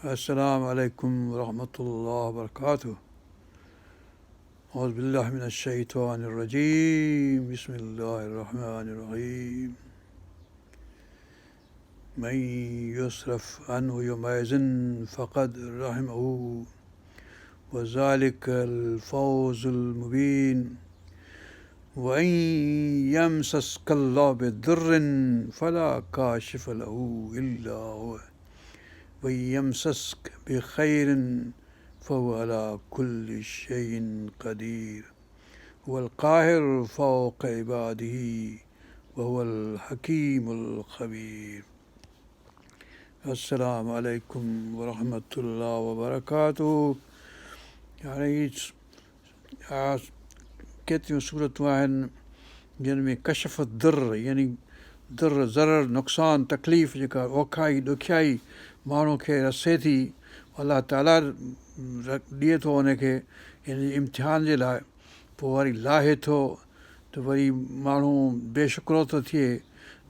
السلام عليڪم ورحمة الله وبرڪاته اعوذ بالله من الشيطان الرجيم بسم الله الرحمن الرحيم من يصرف عنه يومئذ فقد رحمه وذلك الفوز المبين وإن يمسسك الله بضر فلا كاشف له إلا هو وإن يمسسك بخير فهو على كل شيء قدير هو القاهر فوق عباده وهو الحڪيم الخبير السلام عليڪم ورحمة الله وبرڪاته هاڻي هي ڪيتريون سورتون آهن جن ۾ ڪشف الضر يعني ضر ضرر نقصان تڪليف جيڪا اوکائي ڏکيائي ماڻهو کي رسي ٿي الله تعاليٰ ڏئي ٿو ان کي يعني امتحان جي لاء پوء وري لاهي ٿو ته وري ماڻهو بي شڪرو ٿو ٿئي،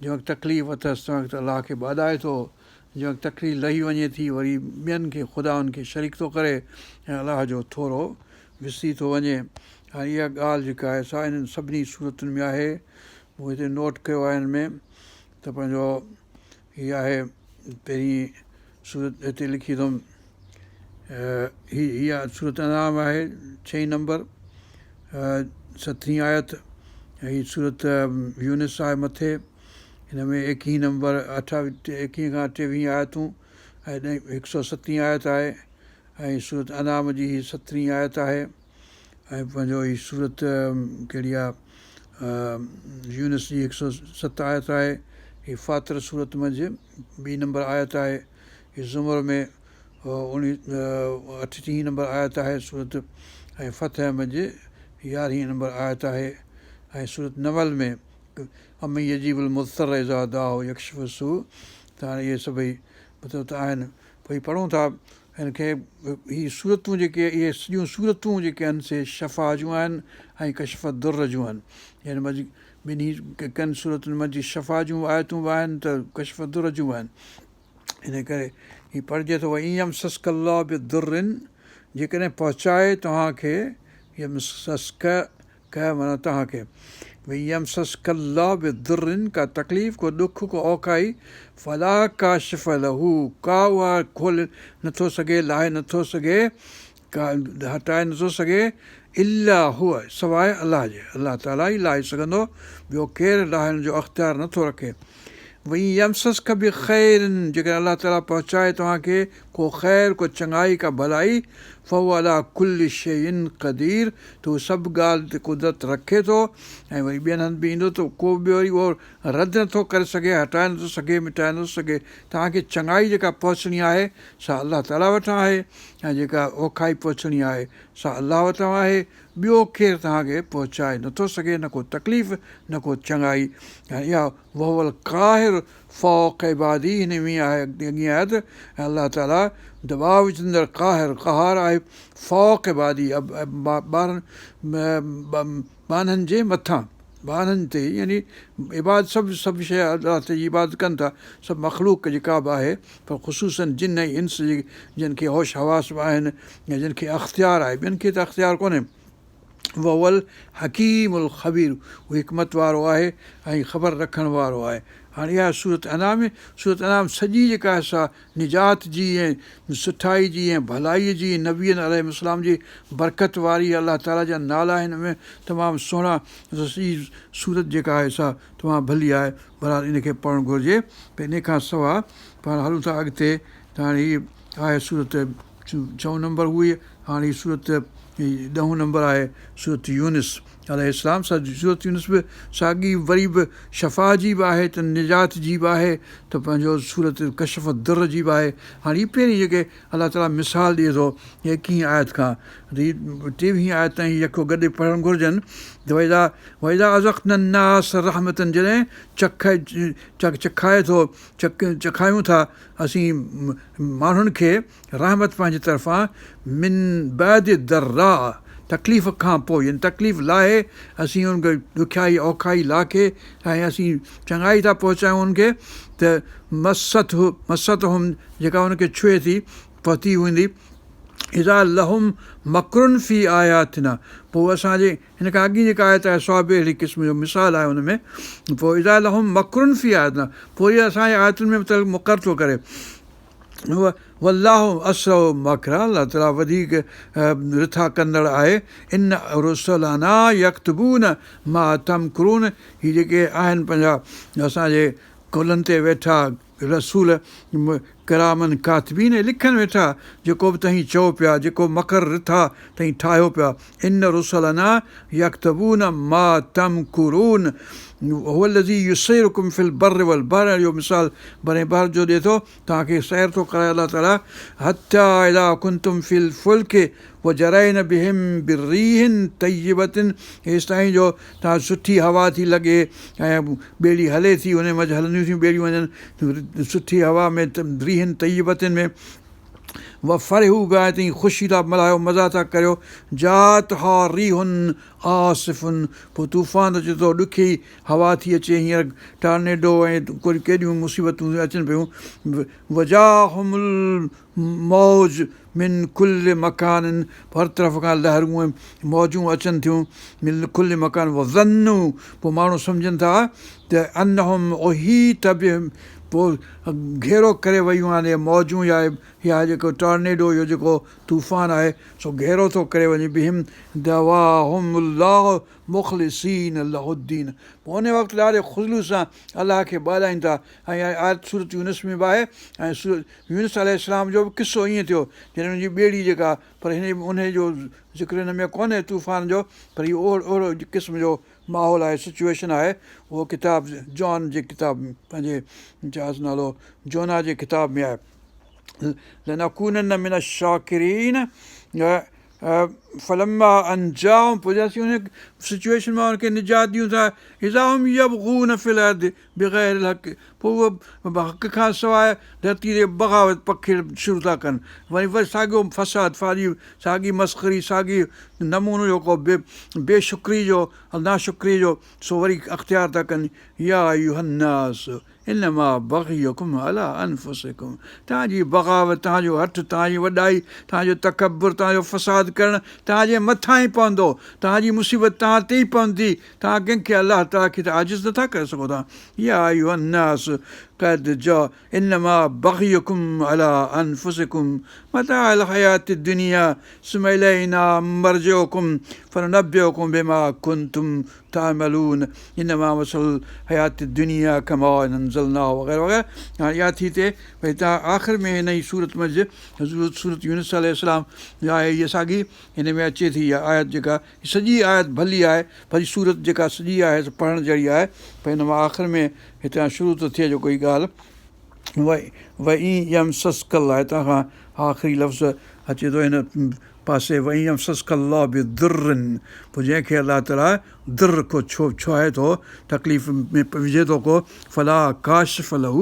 جنهن وقت تڪليف اٿس تنهن وقت الله کي ٻاڏائي ٿو، جنهن وقت تڪليف لهي وڃي ٿي وري ٻين کي خدائن کي شريڪ ٿو ڪري ۽ الله جو ٿورو وسري ٿو وڃي. هاڻي اها ڳالهه جيڪا آهي سا انهن سڀني سورتن ۾ آهي. مون هتي نوٽ ڪيو آهي هن ۾ ته پنهنجو هي آهي پهرين سورت هتي لکي اٿم هي هي سورت انعام آهي ڇهين نمبر سترهين آيت هي سورت يونس آهي مٿي هن ۾ ايڪيهين نمبر ايڪيهه کان ٽيويهه آيتون ۽ هڪ سو ستين آيت آهي ۽ سورت انعام جي هي سترهين آيت آهي ۽ پنهنجو هي سورت ڪهڙي آهي يونس جي هڪ سو ست آيت آهي هي فاطر سورت منجهه ٻي نمبر آيت آهي هي زمر ۾ اٺٽيهين نمبر آيت آهي سورت ۽ فتح منجهه يارهين نمبر آيت آهي ۽ سورت نمل ۾ امن يجيب المضطر اذا دعاه يڪشف السوء ته هاڻي اهي سڀئي مطلب ته آهن پوء هي پڙهون ٿا هن کي هي سورتون جيڪي اهي سڄيون سورتون جيڪي آهن سي شفا جون آهن ۽ ڪشف الضر جون آهن يعني منجهه ٻنهي ڪن سورتن منجهه شفا جون آيتون به آهن ته ڪشف الضر جون به آهن ان ڪري هي پڙهجي ٿو وان يمسسڪ الله بضر جيڪڏهن پهچائي توهان کي يمسسڪ ڪ معنيٰ توهان کي، وان يمسسڪ الله بضر ڪا تڪليف، ڪو ڏک، ڪو اوکائي، فلا ڪاشف له ڪا اها کولي نٿو سگهي، لاهي نٿو سگهي، ڪا هٽائي نٿو سگهي، الا هو سواء الله جي، الله تعاليٰ ئي لاهي سگهندو، ٻيو ڪير لاهڻ جو اختيار نٿو رکي. وان يمسسڪ بخير جيڪڏهن الله تعاليٰ پهچائي توهان کي ڪو خير، ڪو چڱائي، ڪا ڀلائي، فهو علي ڪل شيء قدير ته هو سڀ ڳالهه تي قدرت رکي ٿو ۽ وري ٻين هنڌ به ايندو ته ڪو به وري اهو رد نٿو ڪري سگهي، هٽائي نٿو سگهي، مٽائي نٿو سگهي. توهان کي چڱائي جيڪا پهچڻي آهي سا الله تعاليٰ وٽان آهي ۽ جيڪا اوکائي پهچڻي آهي سا الله وٽان آهي، ٻيو ڪير توهان کي پهچائي نٿو سگهي نه ڪو تڪليف نه ڪو چڱائي ۽ اها وهو القاهر فوق عباده هن ۾ آهي اڳين آيت ۽ الله تعالي دٻاء وجهندڙ قاهر قهار آهي فوق عباده ٻارن ٻانهن جي مٿان ٻانهن تي يعني عباد سڀ سڀ شيء الله تعالي جي عبادت ڪن ٿا سڀ مخلوق جيڪا به آهي پر خصوصاً جن ۽ انس جي جن کي هوش حواس به آهن يا جن کي اختيار آهي ٻين کي ته اختيار ڪونهي وهو الحڪيم الخبير هو حڪمت وارو آهي ۽ خبر رکڻ وارو آهي هاڻي اها سورت انعام سورت انعام سڄي جيڪا آهي سا نجات جي ۽ سٺائي جي ۽ ڀلائيء جي ۽ نبين عليهم السلام جي برڪت واري الله تعاليٰ جا نالا هن ۾ تمام سهڻا سڄي سورت جيڪا آهي سا تمام ڀلي آهي بهرحال ان کي پڙهڻ گهرجي ته انهي کان سواء پاڻ هلون ٿا اڳتي ته هاڻي هي آهي سورت ڇهون نمبر هئي هاڻي هي سورت ڏهون نمبر آهي سورت يونس عليه السلام سا سورت يونس به ساڳي وري به شفا جي به آهي ته نجات جي به آهي ته پنهنجو سورت ڪشف الضر جي به آهي هاڻي هي پهرين جيڪي الله تعاليٰ مثال ڏئي ٿو ايڪيهين آيت کان هي ٽيويهين آيت تائين يڪو گڏ پڙهڻ گهرجن ته واذا واذا اذقنا الناس رحمة جڏهن چک چکائي ٿو چک چکايون ٿا اسين ماڻهن کي رحمت پنهنجي طرفان من بعد ضراء تڪليف کان پوء يعني تڪليف لاهي اسين ان کي ڏکيائي اوکائي لاکي ۽ اسين چڱائي ٿا پهچايون ان کي ته مستهم مستهم جيڪا ان کي ڇهي ٿي پهتي ويندي اذا لهم مڪر في آياتنا پوء اسان جي هن کان اڳين جيڪا آيت آهي سا به اهڙي قسم جو مثال آهي ان ۾ پوء اذا لهم مڪر في آياتنا پوء اهي اسان جي آيتن ۾ مطلب مڪر ٿو ڪري والله اسرع مڪرا الله تعالي وڌيڪ رٿا ڪندڙ آهي ان رسلنا يڪتبون ما تمڪرون هي جيڪي آهن پنهنجا اسان جي ڪلهن تي ويٺا رسول ڪراما ڪاتبين لکن ويٺا جيڪو به توهين چئو پيا جيڪو مڪر رٿا توهين ٺاهيو پيا ان رسلنا يڪتبون ما تمڪرون هو الذي يسيرڪم في البر والبحر اهو مثال بر ۽ بحر جو ڏئي ٿو توهان کي سير ٿو ڪرائي الله تعالي حتي اذا ڪنتم في الفلڪ وجرين بهم بريح طيبة ايستائين جو توهان سٺي هوا ٿي لڳي ۽ ٻيڙي هلي ٿي ان منجهه هلنديون ٿيون ٻيڙيون وڃن سٺي هوا ۾ ريح طيبة ۾ وفرحوا بها ۽ خوشي ٿا ملهايو مزا ٿا ڪريو جاءتها ريح عاصف پوء طوفان اچي ٿو ڏکي هوا ٿي اچي هينئر ٽارنيڊو ۽ ڪيڏيون مصيبتون اچن پيون وجاءهم الموج من ڪل مڪان هر طرف کان لهرون ۽ موجون اچن ٿيون من ڪل مڪان وظنوا پوء ماڻهو سمجهن ٿا ته انهم احيط بهم پوء گهيرو ڪري ويون آهن اهي موجون يا يا جيڪو ٽارنيڊو اهو جيڪو طوفان آهي سو گهيرو ٿو ڪري وڃي بهم دعاهم الله مخلصين له الدين پوء ان وقت ڏاڍي خلوص سان الله کي ٻاڏائين ٿا ۽ اها آيت سورت يونس ۾ به آهي ۽ سورت يونس عليه السلام جو به قصو ائين ٿيو جڏهن ان جي ٻيڙي جيڪا پر هن انهي جو ذڪر هن ۾ ڪونهي طوفان جو پر هي اهڙو قسم جو ماحول آهي سچوئيشن آهي اهو ڪتاب جان جي ڪتاب پنهنجي ڇا نالو جونا جي ڪتاب ۾ آهي لنڪونن من الشاڪرين فلما انجاهم پوء جڏهن اسين ان سچوئيشن مان ان کي نجات ڏيون ٿا اذا هم يبغون في الارض بغير الحق پوء اهي حق کان سواء ڌرتي تي بغاوت پکيڙ شروع ٿا ڪن وري وري ساڳيو فساد ساڳي ساڳي مسخري ساڳي نمونو جيڪو بي بي شڪري جو ناشڪري جو سو وري اختيار ٿا ڪن يا ايها الناس انما بغيڪم علي انفسڪم توهان جي بغاوت، توهان جو هٺ، توهان جي وڏائي، توهان جو تڪبر، توهان جو فساد ڪرڻ توهان جي مٿان ئي پوندو، توهان جي مصيبت توهان تي ئي پوندي، توهان ڪنهن کي الله تعاليٰ کي ته عاجز نٿا ڪري سگهو توهان يا ايها الناس قد جاء انما بغيڪم علي انفسڪم متاع الحياة الدنيا ثم الينا مرجعڪم فننبئڪم بما ڪنتم تعملون انما مثل الحياة الدنيا ڪماء انزلناه وغيره وغيره هاڻي اها ٿي ٿئي ڀئي توهان آخر ۾ هن ئي سورت منجهه سورت يونس عليه السلام آهي هيء ساڳي هن ۾ اچي ٿي اها آيت جيڪا سڄي آيت ڀلي آهي ڀلي سورت جيڪا سڄي آهي سا پڙهڻ جهڙي آهي پر هن مان آخر ۾ هتان شروع ٿو ٿئي جيڪو هي ڳالهه وان يمسسڪ الله هتان کان آخري لفظ اچي ٿو هن پاسي وان يمسسڪ الله بضر پوء جنهن کي الله تعالي ضر ڪو ڇو ڇهائي ٿو تڪليف ۾ وجهي ٿو ڪو فلا ڪاشف له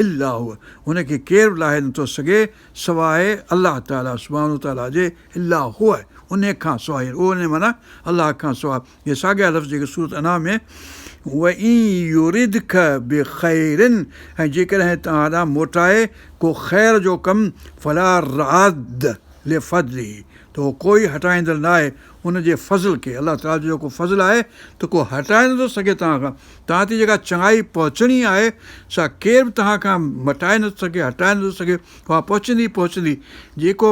الا هو ان کي ڪير به لاهي نٿو سگهي سواء الله تعالي سبحانه وتعالي جي الا هو ان کان سواء هو ان معنيٰ الله کان سواء اهي ساڳيا لفظ جيڪي سورة انعام ۾ وان يردک بخير ۽ جيڪڏهن توهان ڏانهن موٽائي ڪو خير جو ڪم فلا راد لفضله ته اهو ڪوئي هٽائيندڙ نه آهي ان جي فضل کي، الله تعاليٰ جو جيڪو فضل آهي ته ڪو هٽائي نٿو سگهي توهان کان، توهان تي جيڪا چڱائي پهچڻي آهي سا ڪير به توهان کان مٽائي نٿو سگهي، هٽائي نٿو سگهي، اها پهچندي ئي پهچندي، جيڪو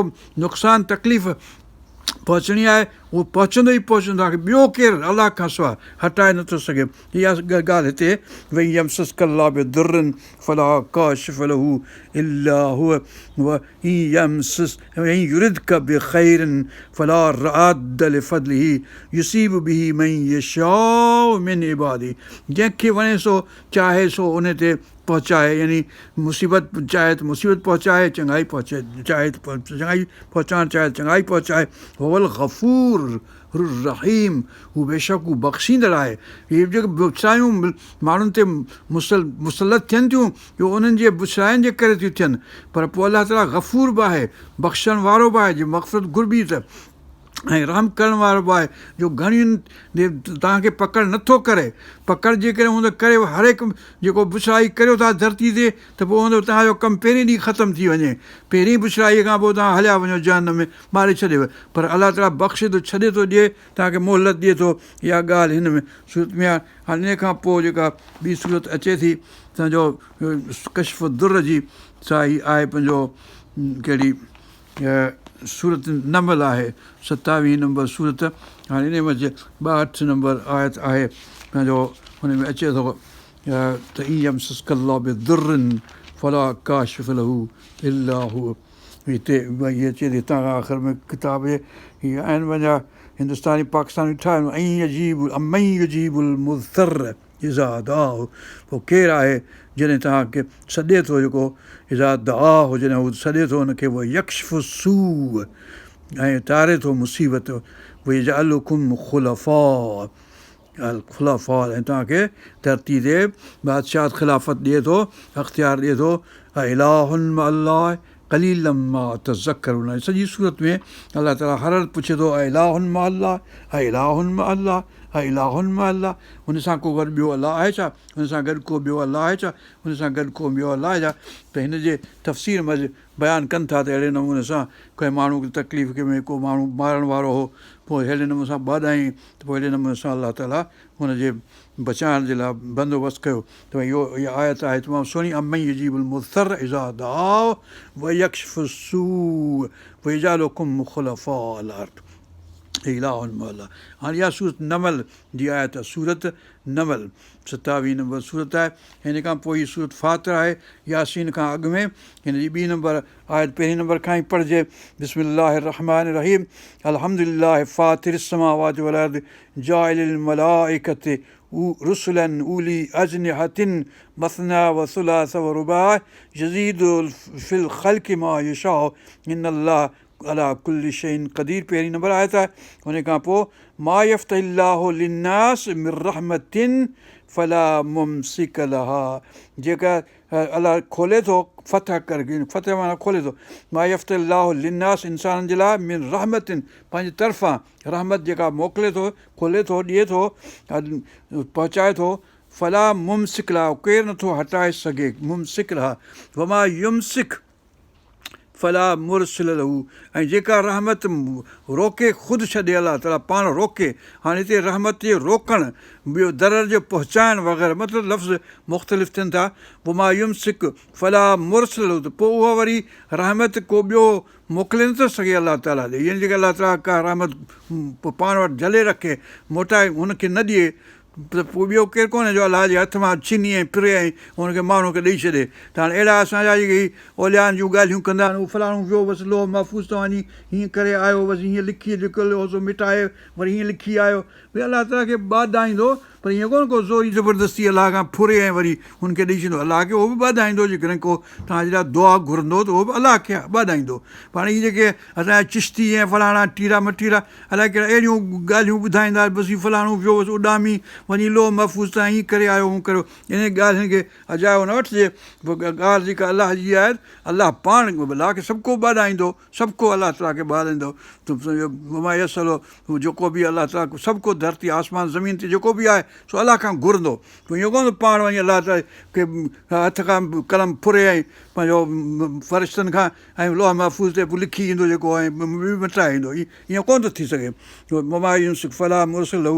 نقصان تڪليف پهچڻي آهي اهو پهچندو ئي پهچندو توهان کي ٻيو ڪير الله کان سواء هٽائي نٿو سگهي، اها ڳالهه هتي وان يمسسڪ الله بضر فلا ڪاشف له الا هو وان يردک بخير فلا راد لفضله يصيب به من يشاء من عباده جنهن کي وڻي سو چاهي سو ان تي پهچائي يعني مصيبت چاهي ته مصيبت پهچائي چڱائي پهچائي چاهي ته چڱائي پهچائڻ چاهي ته چڱائي پهچائي وهو الغفور الرحيم هو بيشڪ هو بخشيندڙ آهي اهي جيڪي بڇڙايون ماڻهن تي مسلط ٿين ٿيون اهو انهن جي بڇڙاين جي ڪري ٿيون ٿين پر پوء الله تعاليٰ غفور به آهي بخشڻ وارو به آهي جي مغفرت گهربي ته. ۽ رحم ڪرڻ وارو به آهي جو گهڻين تي توهان کي پڪڙ نه ٿو ڪري، پڪڙ جيڪڏهن هوند ڪري هر هڪ جيڪو بڇڙائي ڪريو ٿا ڌرتي تي ته پوء هوند توهان جو ڪم پهرين ڏينهن ختم ٿي وڃي، پهرين بڇڙائي کان پوء توهان هليا وڃو جهنم ۾ ماري ڇڏيو پر الله تعاليٰ بخشي ٿو ڇڏي ٿو ڏئي توهان کي مهلت ڏئي ٿو اها ڳالهه هن ۾ سورت ۾ آهي هاڻي ان کان پوء جيڪا ٻي سورت اچي ٿي پنهنجو ڪشف الضر جي سا هي آهي پنهنجو ڪهڙي سورت نمل آهي ستاويهين نمبر سورت هاڻي انهي منجهه 62 نمبر آيت آهي پنهنجو ان ۾ اچي ٿو ته ان يمسسڪ الله بضر فلا ڪاشف له الا هو هتي هي اچي ٿي هتان کان آخر ۾ ڪتاب هي آهن پنهنجا هندستاني پاڪستاني ٺاهيا آهن يجيب امن يجيب المضطر اذا دعاه پوء ڪير آهي جڏهن توهان کي سڏي ٿو جيڪو اذا دعاه جڏهن هو سڏي ٿو ان کي ويڪشف السوء ۽ ٽاري ٿو مصيبت ويجعلڪم خلفاء الخلفاء ۽ توهان کي ڌرتي تي بادشاهت خلافت ڏئي ٿو اختيار ڏئي ٿو اله مع الله قليلا ما تذڪرون سڄي سورت ۾ الله تعالي هر هر پڇي ٿو اله مع الله اله مع الله اله مع الله هن سان ڪو گڏ ٻيو الله آهي ڇا هن سان گڏ ڪو ٻيو الله آهي ڇا هن سان گڏ ڪو ٻيو الله آهي ڇا ته هن جي تفسير منجه بيان ڪن ٿا ته اهڙي نموني سان ڪنهن ماڻهو کي تڪليف ۾ ڪو ماڻهو مارڻ وارو هو پوء اهڙي نموني سان ٻاڏايائين ته پوء اهڙي نموني سان الله تعالي هن جي بچائڻ جي لاء بندوبست ڪيو ته ڀئي اهو اها آيت آهي تمام سهڻي امن يجيب المضطر اذا دعاه ويڪشف السوء ويجعلڪم خلفاء الارض اله مع الله هاڻي اها سورت نمل جي آيت آهي سورت نمل ستاويهه نمبر سورت آهي هن کان پوء هي سورت فاطر آهي ياسين کان اڳ ۾ هن جي ٻي نمبر آيت پهرين نمبر کان ئي پڙهجي، بسم الله الرحمٰن الرحيم الحمد لله فاطر السماوات والارض جاعل الملائڪة رسلا اولي اجنحة مثني وثلاث ورباع يزيد في الخلق ما يشاء ان الله علي ڪل شيء قدير پهرين نمبر آيت آهي ان کان پوء ما يفتح الله للناس من رحمة فلا ممسڪ لها جيڪا الله کولي ٿو فتح ڪر فتح معنيٰ کولي ٿو ما يفتح الله للناس انسانن جي لاء من رحمة پنهنجي طرفان رحمت جيڪا موڪلي ٿو کولي ٿو ڏئي ٿو پهچائي ٿو فلا ممسڪ لها ڪير نٿو هٽائي سگهي ممسڪ لها وما يمسڪ فلا مرسل له ۽ جيڪا رحمت روڪي خود ڇڏي الله تعالي پاڻ روڪي هاڻي هتي رحمت جي روڪڻ ٻيو ضرر جو پهچائڻ وغيره مطلب لفظ مختلف ٿين ٿا وما يمسڪ فلا مرسل له ته پوء اها وري رحمت ڪو ٻيو موڪلي نٿو سگهي الله تعالي ڏي يعني جيڪا الله تعالي ڪا رحمت پاڻ وٽ جهلي رکي موٽائي هن کي نه ڏئي ته پوء ٻيو ڪير ڪونهي جو الله جي هٿ مان ڇني ۽ ڦري ۽ هن کي ماڻهوء کي ڏئي ڇڏي ته هاڻي اهڙا اسان جا جيڪي هي اوليائن جون ڳالهيون ڪندا آهن هو فلاڻو ويو بس لوح محفوظ تان وڃي هيئن ڪري آيو بس هيئن لکي جيڪو هو سو مٽائي وري هيئن لکي آيو ڀئي الله تعاليٰ کي ٻاڏائيندو پر ائين ڪونه ڪو زوري زبردستي الله کان ڦري ۽ وري هن کي ڏئي ڇڏيندو الله کي اهو به ٻاڏائيندو جيڪڏهن ڪو توهان جي لاء دعا گهرندو ته اهو به الله کي ٻاڏائيندو پر هاڻي هي جيڪي اسان جا چشتي ۽ فلاڻا ٽيرا مٽيرا الائي ڪهڙا اهڙيون ڳالهيون ٻڌائيندا بس هي فلاڻو ويو بس اڏامي وڃي لوح محفوظ تان هيئن ڪري آيو هون ڪريو انهن ڳالهين کي اجايو نه وٺجي پوء ڳالهه جيڪا الله جي آهي الله پاڻ الله کي سڀ ڪو ٻاڏائيندو سڀ ڪو الله تعاليٰ کي ٻاڏائيندو وما يسئل جيڪو به الله تعاليٰ سڀ ڪو ڌرتي آسمان زمين تي جيڪو به آهي سو الله کان گهرندو پوء ائين ڪونه پاڻ وڃي الله تعاليٰ کي هٿ کان قلم ڦري ۽ پنهنجو فرشتن کان ۽ لوح محفوظ تي پوء لکي ايندو جيڪو ۽ مٽائي ايندو ائين ڪونه ٿو ٿي سگهي وما يمسڪ فلا مرسل له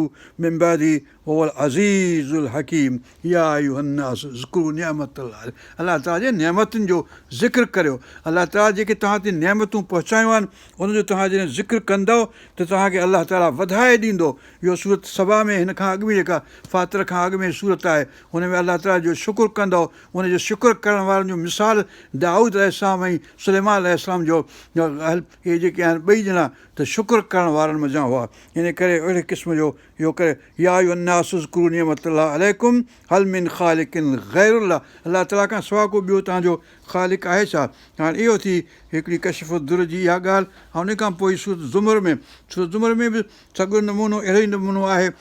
من بعده وهو العزيز الحڪيم يا ايها الناس اذڪروا نعمت الله الله تعالي جي نعمتن جو ذڪر ڪريو الله تعالي جيڪي توهان تي نعمتون پهچايون آهن ان جو توهان جڏهن ذڪر ڪندؤ ته توهان کي الله تعالي وڌائي ڏيندو اهو سورت سبا ۾ هن کان اڳ ۾ جيڪا فاطر کان اڳ ۾ سورت آهي ان ۾ الله تعالي جو شڪر ڪندؤ ان جو شڪر ڪرڻ وارن جو مثال دائود عليه السلام ۽ سليمان عليه السلام جو اهي جيڪي آهن ٻئي ڄڻا ته شڪر ڪرڻ وارن منجهان هئا ان ڪري اهڙي قسم جو اهو ڪري يا ايها الناس اذڪروا نعمت الله عليڪم هل من خالق غير الله الله تعاليٰ کان سواء ڪو ٻيو توهان جو خالق آهي ڇا؟ هاڻي اهو ٿي هڪڙي ڪشف الضر جي اها ڳالهه ۽ ان کان پوء سورت زمر ۾ سورت زمر ۾ به ساڳيو نمونو اهڙو ئي نمونو آهي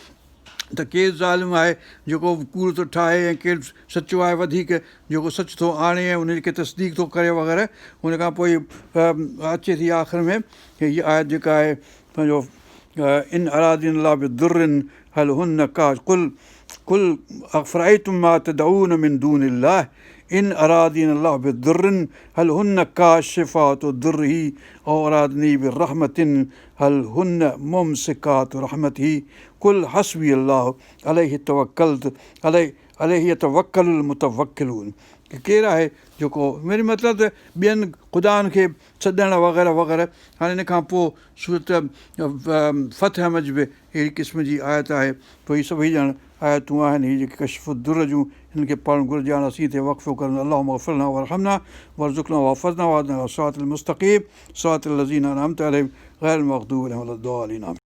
ته ڪير ظالم آهي جيڪو ڪوڙ ٿو ٺاهي ۽ ڪير سچو آهي وڌيڪ جيڪو سچ ٿو آڻي ۽ ان کي تصديق ٿو ڪري وغيره ان کان پوء اچي ٿي آخر ۾ هيء آيت جيڪا آهي. پنهنجو ان ارادني الله بضر هل هن ڪا قل قل افرايتم ما تدعون من دون الله ان ارادني الله بضر هل هن ڪاشفات ضره او ارادني برحمة هل هن ممسڪات رحمته قل حسبي الله عليه توڪلت عليه عليه يتوڪل المتوڪلون ڪير آهي جيڪو يعني مطلب ته ٻين خدائن کي سڏڻ وغيره وغيره هاڻي ان کان پوء سورت فتح منجه به اهڙي قسم جي آيت آهي پوء هي سڀئي ڄڻ آيتون آهن هي جيڪي ڪشف الضر جون هنن کي پڙهڻ گهرجي هاڻ اسين هتي وقفو ڪريون اللهم اغفر لنا وارحمنا وارزقنا واحفظنا واهدنا الي الصراط المستقيم صراط الذين انعمت عليهم غير المغضوب عليهم ولا الضالين آمين.